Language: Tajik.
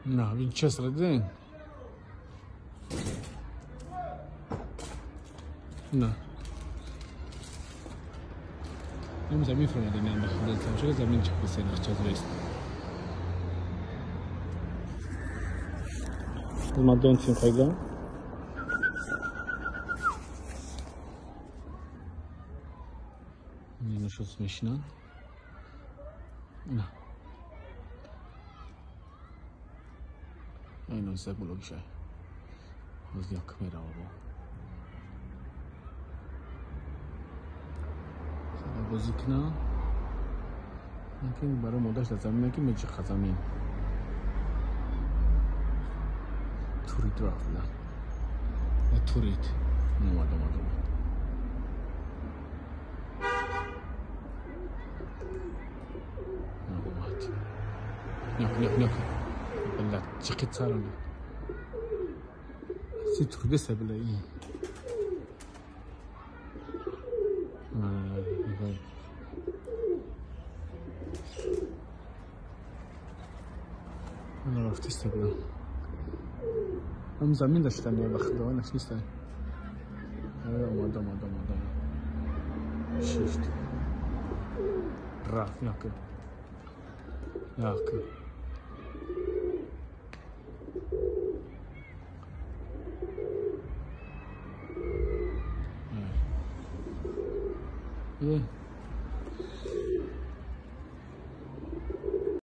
На, винчестер диден? На. Ем замин фромадан ба худо тамошо замин чиқиса нахчаз вест. Мадон тим хайга. Не нашел смешно. На. Айно забулог шай. Возле камера ово. Бозӣ кунам. Ки барои модаш дар замин ки меҷиха замин. Турит рафтла. Ва турит. Омад, омад, омад. Омад. Няк, няк, няк. Бля, чиқит сарона. Си турдеса бля и. Рафтиста бля. Ам замин даштан я бахда, наш неста. Омад, омад, омад, омад. Шифт. Рафт, няк. Няк.